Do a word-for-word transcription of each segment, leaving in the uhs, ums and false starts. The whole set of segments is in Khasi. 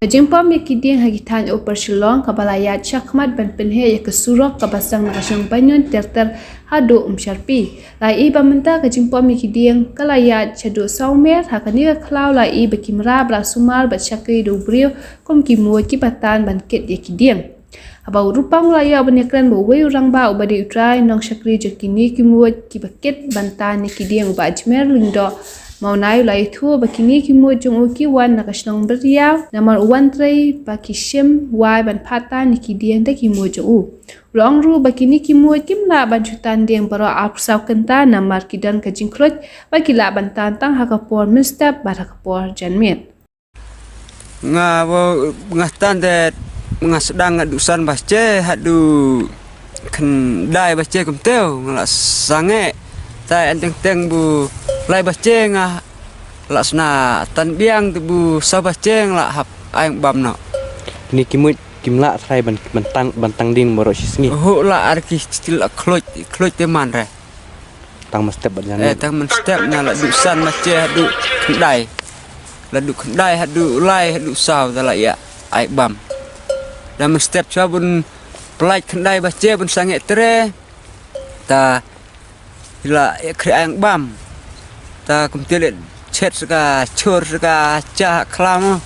Ka jingpom ïa ki dieng ha ki thaiñ Upper Shillong kaba la ïaid shakhmat ban pynheh ïa ka surok kaba sdang na ka shnong Banïon ter ter haduh Umsharpi. La ïohi ba mynta ka jingpom ïa ki dieng ka la ïaid shaduh saw mer, ha kane ka khlaw la ïohi ba ki mrad ba la sumar bad shakri da u briew kum ki muid kiba tan ban kit ïa ki dieng. Haba u Rupang u la ïoh ban ïakren bad uwei u rangbah uba dei u trai nongshakri jong kine ki muid kiba kit ban tan ïa ki dieng, u Bah Jmer Lyngdoh Mawnai, u la ïathuh ba kine ki muid jong u ki wan na ka shnong Beriaw namar u wan trei ba ki shim wai ban phah tan ïa ki dieng da ki muid jong u. U la ong ruh ba kine ki muid kim lah ban shu tan dieng baroh arphew saw kynta namar ki don ka jingkhluit ba ki lah ban tan tang ha ka por mynstep bad ha ka por janmiet. Nga wa nga tan de nga sdang haduh san baje haduh khyndai baje kumteu nga la sangeh. Te hynrei teng bu lai baje nga la sna tan biang, te bu saw baje nga la hap ai bam noh. Kine ki muid kim lah trai ban, ban tan, ban tan dieng baroh shi sngi. Ho la ar ki stil la khluit, khluit te man re. Tang mynstep bad janmiet. Eh, tang mynstep na la duh san baje haduh khyndai. La duh khyndai haduh lai haduh saw da la ïa ai bam. Da mynstep shuwa bun pynlait khyndai baje bun sangeh tre. Ta la ïa khri ai bam. Ta kumte le chet sa ka chor sa ka cha khlaw.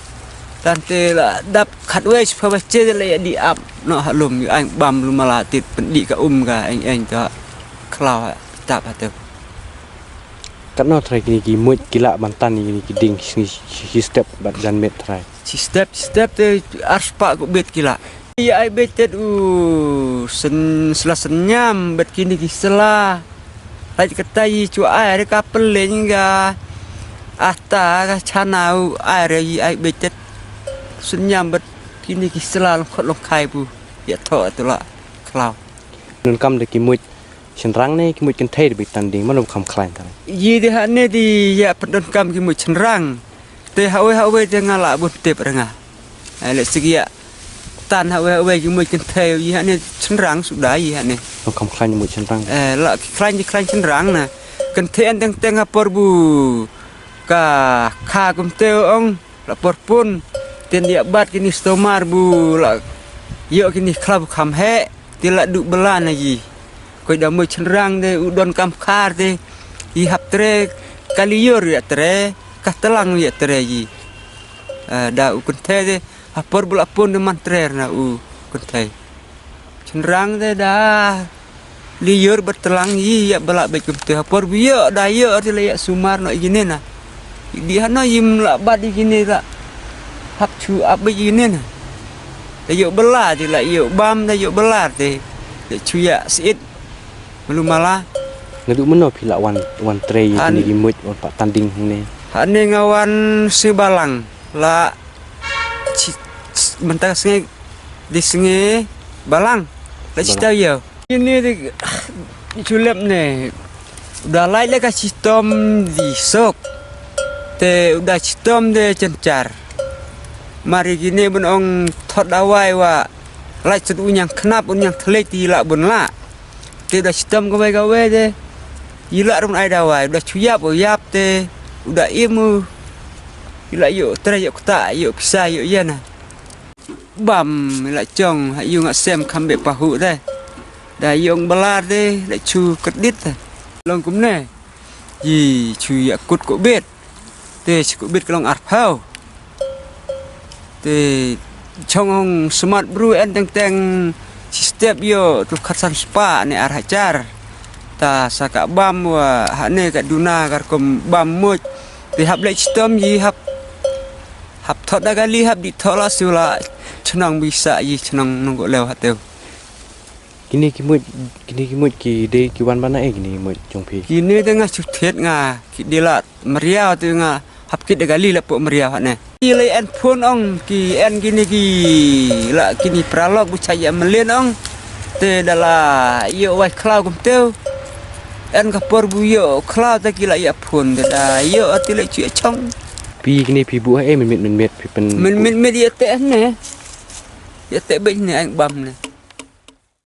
Tang te la dap khatwei shiphew baje la ïa dih ap noh ha lum, ïa ai bam lum mala tit pyndih ka um ka eng eng ta khlaw ha tap ha te. Katno trai kine ki muid ki lah ban tan ïa kine ki dieng shi, shi, shi step bad janmiet trai? Shi step, shi step te ar spah ko beit ki lah. Ïa ai beit tet u syn, sla synñiam bad kine ki sla. Lait kata ïa chu ai re ka pyllein ka ata ka chana u ai re ïa ai beit tet synñiam bad kine ki sla long khot long khai bu ïa thoh tu la khlaw. Donkam da ki muid shynrang ne ki muid kynthei de ba tan dieng, mano kham khlaiñ tang? Ïa de hane de ïa pyndonkam ki muid shynrang. Te hawei hawei de nga la bun tip re nga. Ai le sigi ïa tan hawei hawei ki muid kynthei ïa hane shynrang suda ïa hane. Mano kham khlaiñ muid shynrang? Eh, la ki khlaiñ ki khlaiñ shynrang na. Kynthei an teng teng ha por bu ka kha kumteu ong. La por pun, te ïa bat kini stomar bu la ïoh kini khlaw bu kham heh, te la duh bala na ïi. Koi da muid shynrang de u donkam khar de, ïi hap tre, ka liur ïa tre, ka tlang ïa tre ïi. Eh, da u kynthei de, ha por bu la pun de man tre na u kynthei. Shynrang de da liur bad tlang ïi ïa bala bad kumte ha por bu ïoh da ïoh te la ïa sumar noh ïi ne na. Di hano ïim la bad ïi ne la hap chu ap bad ïi ne na. Da ïoh bala te la ïoh bam da ïoh bala te. Da chu ïa sit. Malu mala. Naduh mano phi la wan, wan trei ïa kini ki muid wan pat tan dieng hangne? Hangne nga wan sngi Balang. La chi, chi, mynta ka sngi Di sngi Balang. La chi taw ïew. Ini di, di chulep ne. U da lait le ka chitom di sok. Te u da chitom de chenchar. Mari kine bun ong thot dawai wa. Lait sut u ñiang khnap u ñiang thlek ti la bun la. Te u da chitom kawei kawei de. Ïi la run ai dawai. U da chu ïap u ïap te. U da im u. Ïi la ïoh tre ïoh kta ïoh pisa ïoh ïana. Bam la chong ha ïu nga sem kham beh pahu de. Da ïong balar de la chu kredit de. Long kumne. Yi chu ïa kut ko bet. Te chu ko bet ka long arphew. Te chong hong smat bru en teng teng chi step ïo tu khatsan spa ne ar hajar. Ta sa ka bam wa ha ne ka duna ka rukom bam muj. Te hap leh chitom yi hap Hap thot da kali hap di thot la su la chnong bisa yi chnong nong ko lew hateu. Kini ki muj, kini ki muj ki dei ki wan bana e kini ki muj jong phi. Kini de nga chu thiet nga ki dei la meriaw te nga hap kit da kali la pok meriaw hane. Ki lei en phone ong ki en kini ki la kini pralok bu cha ya melen ong. Te da la ïoh wai khlaw kumteu. En ka por bu ïoh khlaw te ki la ïa phone te da ïoh ati le chu ya chong. Pi kini pi bu eh min mit min mit pi pen. Min mit mit ïa te ne. Ïa te bej ne ang bam ne.